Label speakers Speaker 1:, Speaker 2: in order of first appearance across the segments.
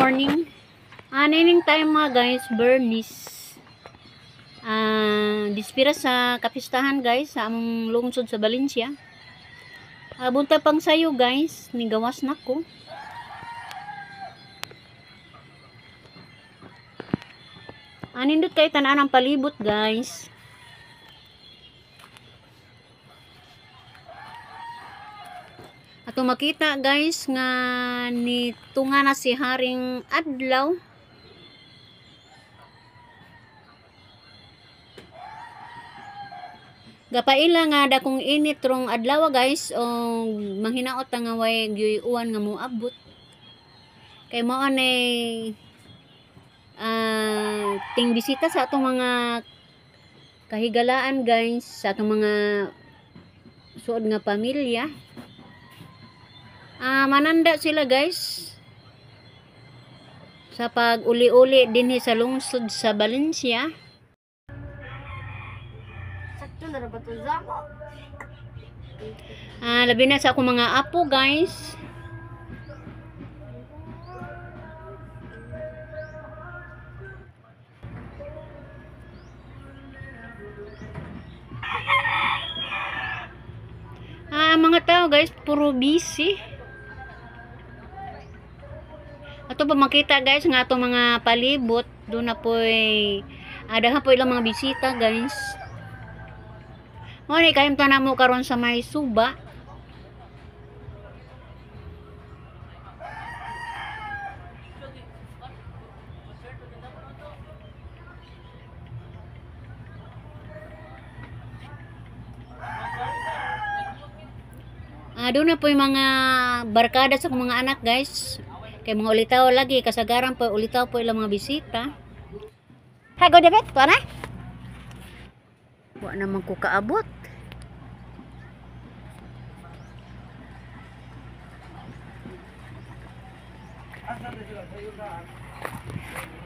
Speaker 1: Morning. Nining time mga guys, Bernice. Dispira sa kapistahan guys sa among lungsod sa Valencia. Bunta pang sayo guys, nigawas na ko. Nindot kay tanan ang palibot guys. Ato makita guys nga nitunga na si Haring Adlaw. Gapaila nga dakong init rong adlaw guys o manghinaot nga way gyuy uwan nga moabot. Kay mao ni ting bisita sa atong mga kahigalaan guys, sa atong mga suod nga pamilya. Mananda sila guys sa pag-uli-uli dinhi sa lungsod sa Valencia. Labi na sa akong mga apo guys. Mga tao guys, puro busy. Ato pa makita guys nga atong mga palibot, doon na po'y daghan po ilang mga bisita guys. Mo ni kayom tanan mo karon sa may suba. Doon na po yung mga barkada sa mga anak guys. Kay mga ulitaw lagi, kasagaran po, ulitaw po ilang mga bisita. Ha, go David, kuha na? Wa naman ko kaabot.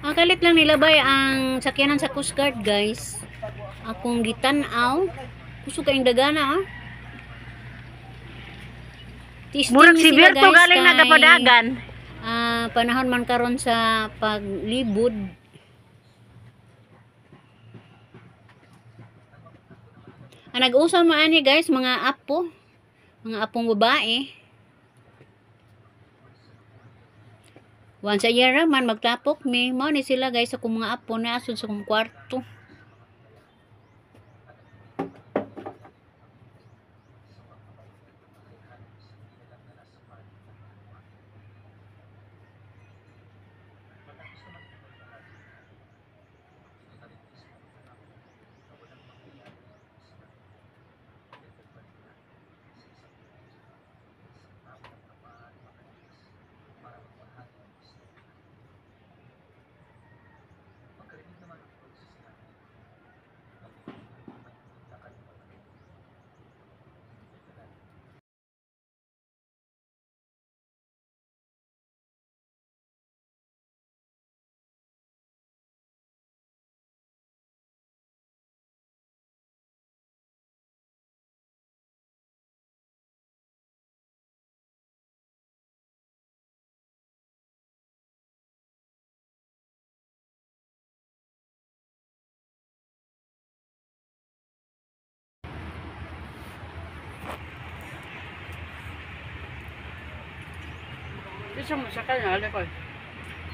Speaker 1: Ang kalit lang nilabay ang sakyanan sa Coast Guard guys. Akong gitan-aw. Kusog kayong dagana ah.
Speaker 2: Murag si Berto galing nagapadagan.
Speaker 1: Panahon man karon sa paglibod. Nag-usap man ani guys mga apo, mga apong babae. Once a year man magtapok mi, mao ni sila guys akong mga apo na asod sa akong kwarto.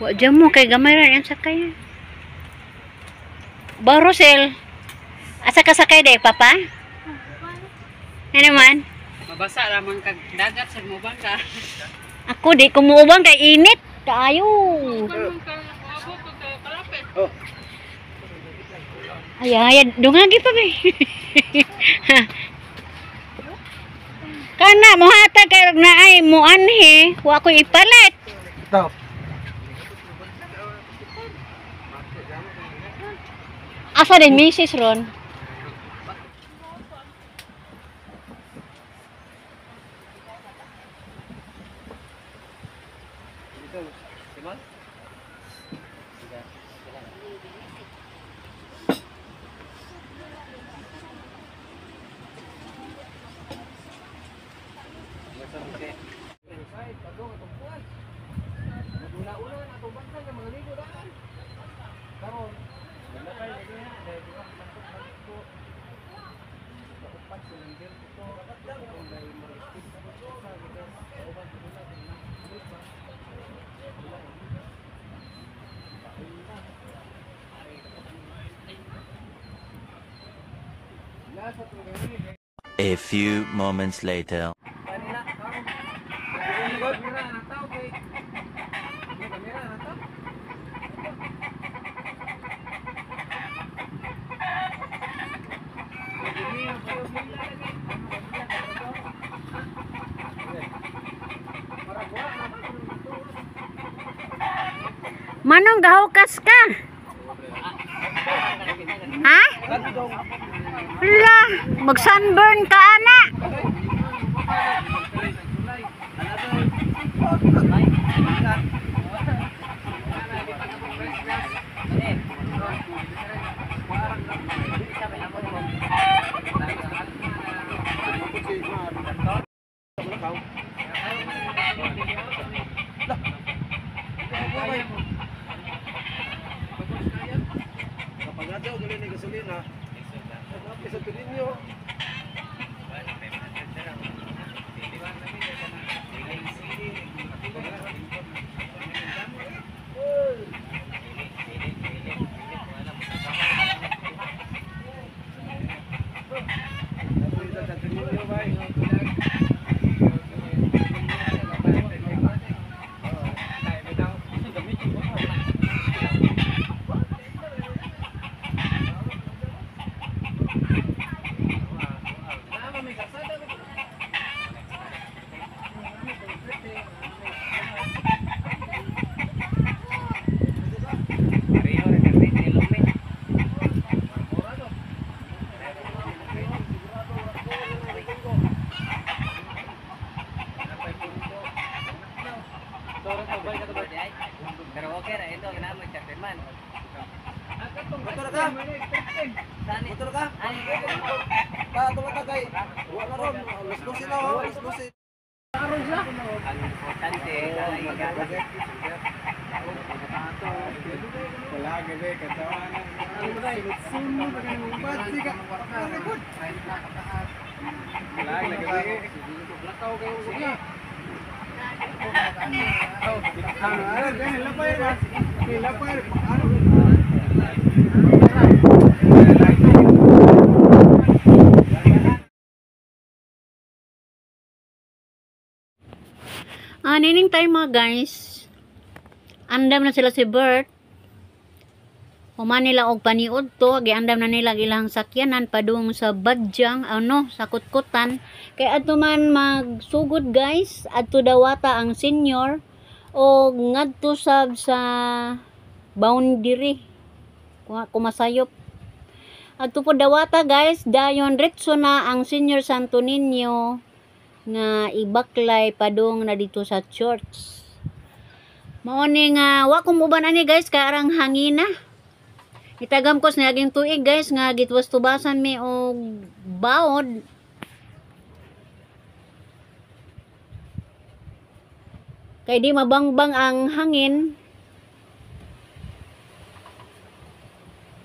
Speaker 1: Wa jam mo kay gamay ra ang sakay. Ba Rosel? Asa ka sakay day papa? Ano man?
Speaker 2: Mabasa ra man kag dagat sa mubang ka.
Speaker 1: Ako di ko muubang kay init kaayo.
Speaker 3: Oh.
Speaker 1: Ay ay dungagi pa be. Kana mohatag kay na ay muanhi, wa ko ipalit.
Speaker 3: Stop.
Speaker 1: Asa din misis ron?
Speaker 3: A few moments later.
Speaker 1: Manong gahukas ka? Ha? Hala, mag-sunburn ka ana.
Speaker 4: Pero okay ra ito kinahanglan mag-chairman.
Speaker 5: Motor ka? Pa, tumata kay. Wa na ron. Alas 12 na, oh. Alas 12.
Speaker 4: Ang importante ay
Speaker 1: Nining time mga guys. Andam na sila si Bert. Human nila og paniud to, giandam na nila ilang sakyanan padung sa Badjang, ano, sa Kutkutan. Kay adto man magsugod guys, adto dawata ang senior og ngadto sab sa boundary. Kumasayop. Adto po dawata guys, dayon retso na ang senior Santo Niño nga ibaklay padung na dito sa church. Mao ni nga wa ko muban ani guys kay arang hangina. Itagam ko sa naging tuig guys nga gitwas tubasan mi og baod. Kay di mabangbang ang hangin.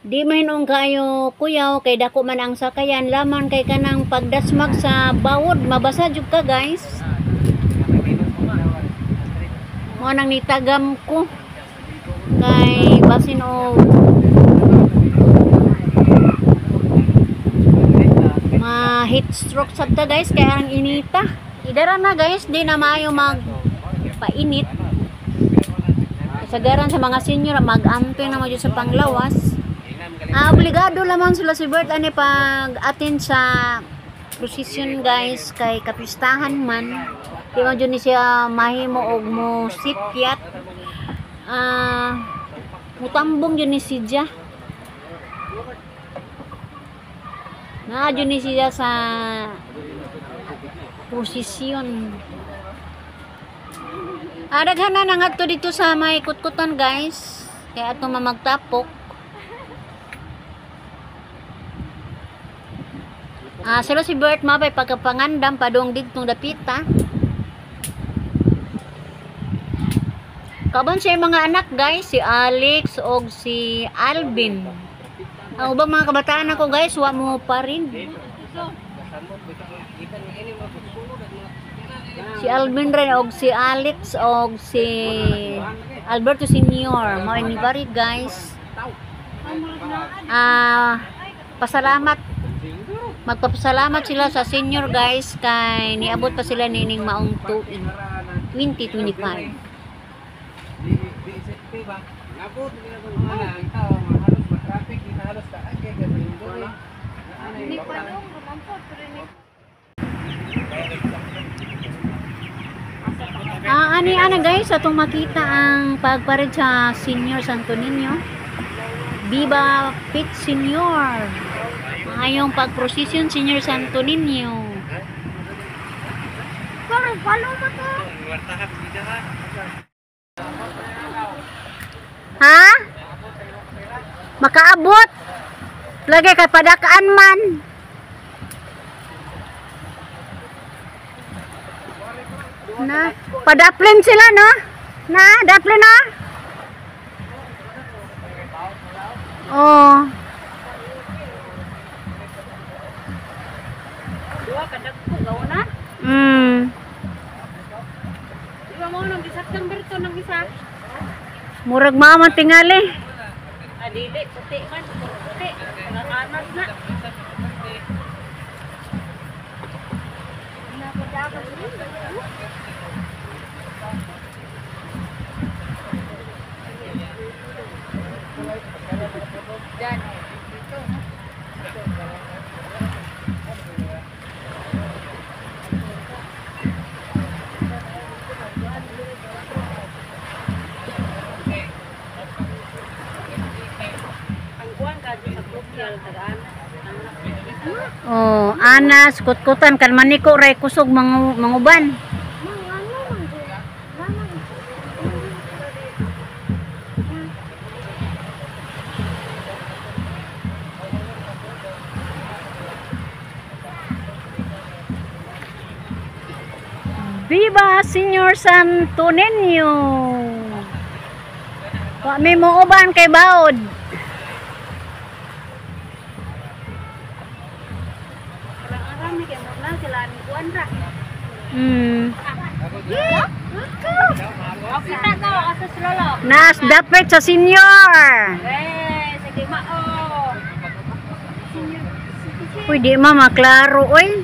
Speaker 1: Di mahinong kayo kuyaw kay dako man ang sakayan laman kay kanang pagdasmag sa bawod mabasa jud ka guys. Mao nang nitagam ko kay basin og ma heat stroke sad ta guys kay ang inita. Idara na guys, di na maayo mag painit. Kasagaran sa mga senior mag-ampe na mo jud sa panglawas. Obligado lamang sila si Bert ani pag atin sa procession guys kay kapistahan man. Di man jud ni siya mahimo og mo sipyat. Mutambong jud ni siya. Naa jud ni siya sa procession. Daghan na nangadto dito sa may kutkutan guys. Kaya ato mamagtapok. Sila si Bert mapay pagkapangandam padung didtong dapita. Kaban siya mga anak guys, si Alex og si Alvin. Ang ubang mga kabataan ako guys, wa mo pa rin. Si Alvin rin og si Alex og si Alberto Senior. Mao ni bari guys. Pasalamat. Magpapasalamat sila sa senior guys kay niabot pa sila nining maong tuig 2025. Ani ana guys, atong makita ang pagpared sa Senior Santo Niño. Viva Pit Senior. Maayong pagprosesyon Senior Santo Niño. Ha? Makaabot. Lagi kay padakaan man. Na, padaplin sila no? Na, daplin na. Oh.
Speaker 2: Duha ka dagko gaw na. Di ba mo nang gisakang berto nang isa?
Speaker 1: Murag mama tingali.
Speaker 2: Ah, dili puti man, puti. Nakanas na. Ang kuan ka sa plukyal tagaan.
Speaker 1: Oh, anas kutkutan kan maniko ray kusog manguban. Viva Senior Santo Niño. Wa mi muuban kay baod.
Speaker 2: Walang aram ni kay mo na sila ni kuan ra. Kita ko asa lolo.
Speaker 1: Nas dapit sa senior.
Speaker 2: Eh, sige mao.
Speaker 1: Uy, di ma maklaro, oy.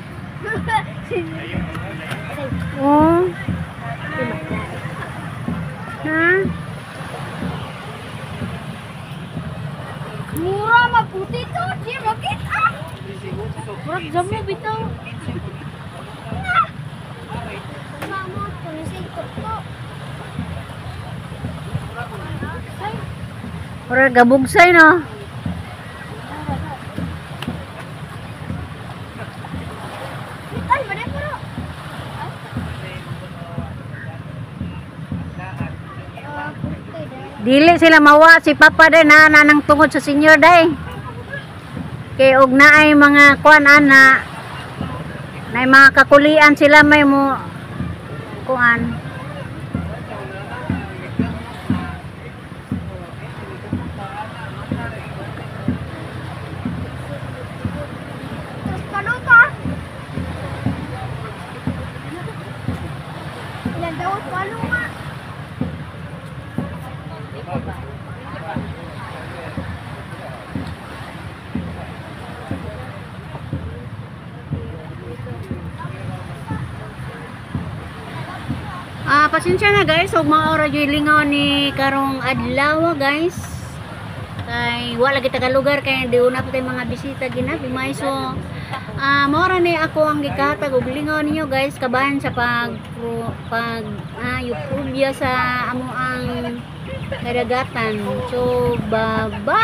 Speaker 1: Oh. Ha?
Speaker 6: Mura maputi to, di makita. Murag jamo bitaw. Mama, kuno sa ito to.
Speaker 1: Ora gabugsay no.
Speaker 6: Ay, ba pero?
Speaker 1: Dili sila mawa si Papa day na nang tungod sa senior day. Kay og naay mga kuan ana. Nay mga kakulian sila may mo kuan.
Speaker 6: Terus paluta. Ilan daw palo nga.
Speaker 1: Ah, pasensya na guys, og mao ra jud lingaw ni karong adlaw guys. Kay wala kita ka lugar kay di una pa tay mga bisita ginabi may so mao ra ni ako ang gikatag og lingaw ninyo guys kabahin sa pag pag yuprubya sa amo ang kadagatan. So bye bye.